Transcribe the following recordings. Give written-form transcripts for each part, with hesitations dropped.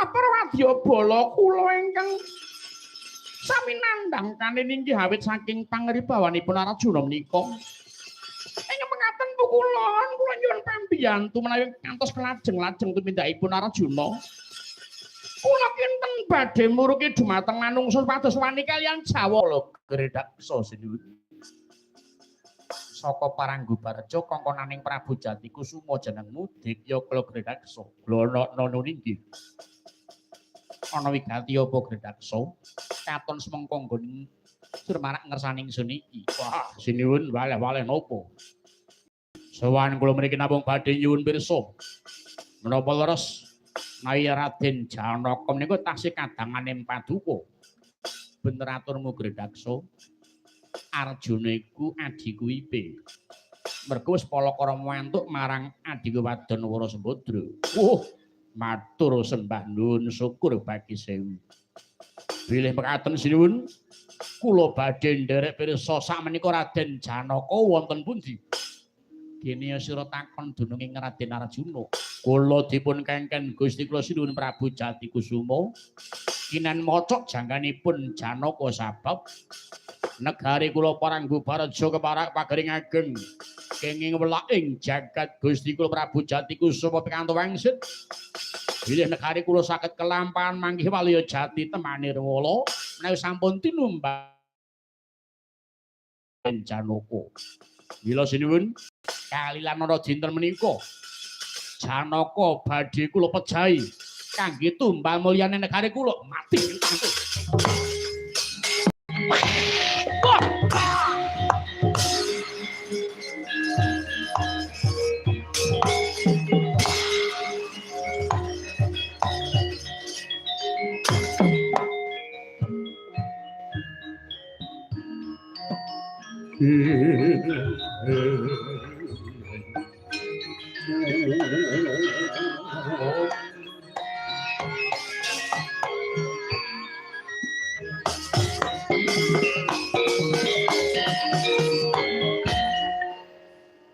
Para wadyabala kula ingkang sami nandhang kanthi inggih awit saking pangribawanipun Arjuna menika. Ing mengaten pukulon kula nyuwun pambiyantu menawi kantos kelajeng-lajeng tumindakipun Arjuna. Kula kinten badhe muruki dumateng manungsa supados wani kaliyan Jawa Gredaksa sinuwun. Saka Paranggubarja kongkonaning Prabu Jatikusuma jenengmu Dikya Kala Gredaksa. Glonokno nunggih. Ana wigati apa Gredaksa? Katon semengko nggon surmarak ngersani ingsun iki. Wah, sinuwun waleh-waleh napa? Sowan kula mriki namung badhe nyuwun pirsa. Menapa leres menawi Raden Janaka menika tasih kadanganing paduka? Bener aturmu Gredaksa. Arjuna iku adhiku Ipe. Mergo wis palakara mantuk marang adhiku wadon Wara Sembadra. Oh, matur sembah nuwun syukur bagi sewu. Bilih mekaten sinuwun, kula badhe nderek pirsa sakmenika Raden Janaka wonten pundi? Dene sira takon dununge Raden Arjuna. Kula dipun kengken Gusti kula sinuwun Prabu Jatikusuma. Kinen mocok jangganipun Janaka sabab negari kula Paranggubarja keparak pagering ageng kenging welaking jagat Gusti kula Prabu Jatikusuma pikantuk wangsit. Bilih negari kula saged kelampahan manggih waluya jati temane rewala menawi sampun tinumbal Janaka. Mila sinuwun kalilan ana dinten menika Janaka badhe kula pejahi kangge tumbal mulyane negari kula mati.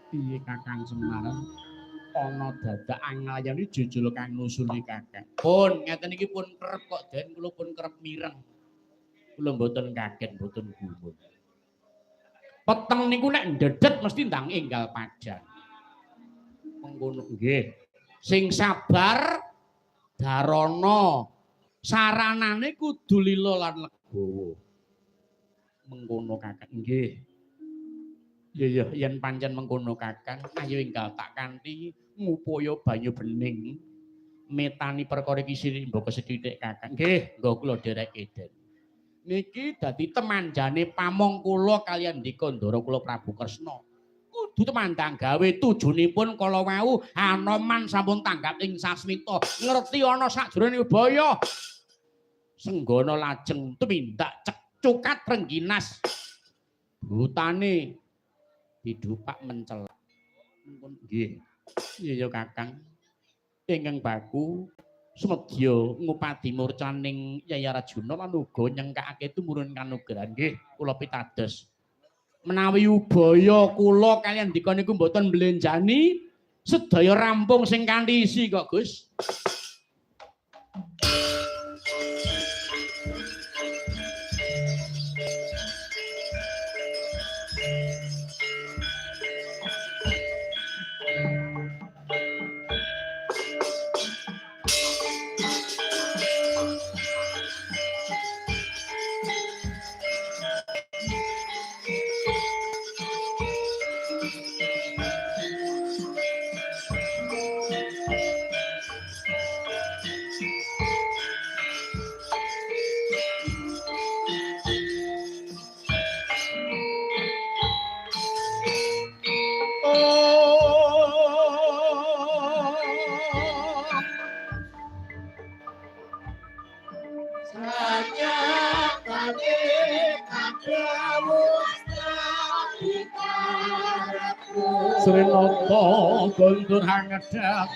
Piye Kakang Semar? Ana dadak anglayani jujul kang nusuli Kakang. Pun ngeten iki pun kerep kok Den, kula pun kerep mireng. Kula mboten kaget, mboten gumun. Peteng niku nek ndedhet mesti ndang enggal padhang. Mengkono nggih. Sing sabar darana saranane kudu lila lan legawa. Mengkono Kakang nggih. Ya ya yen pancen mengkono Kakang, ayo enggal tak kanthi ngupaya banyu bening metani perkara iki sithik mbaka sethithik Kakang. Nggih, nggo kula dhereke Den. Niki dadi temanjane pamong kula kaliyan Ndika Ndara kula Prabu Kresna. Kudu temandang gawe tujunipun kala wau Hanoman sampun tanggap ing sasmita, ngerti ana sajroning baya. Senggana lajeng tumindak cukat rengginas. Butane didupak mencelak. Nggih. Iya ya Kakang. Ingkang baku sumedya ngupadi murcaning Yai Arjuna lan uga nyengkakake tumurun kanugrahan. Nggih, kula pitados. Menawi ubaya kula kaliyan ndika niku mboten mblenjani sedaya rampung sing kanthi isi kok, Gus. Srinata guntur hangedhat.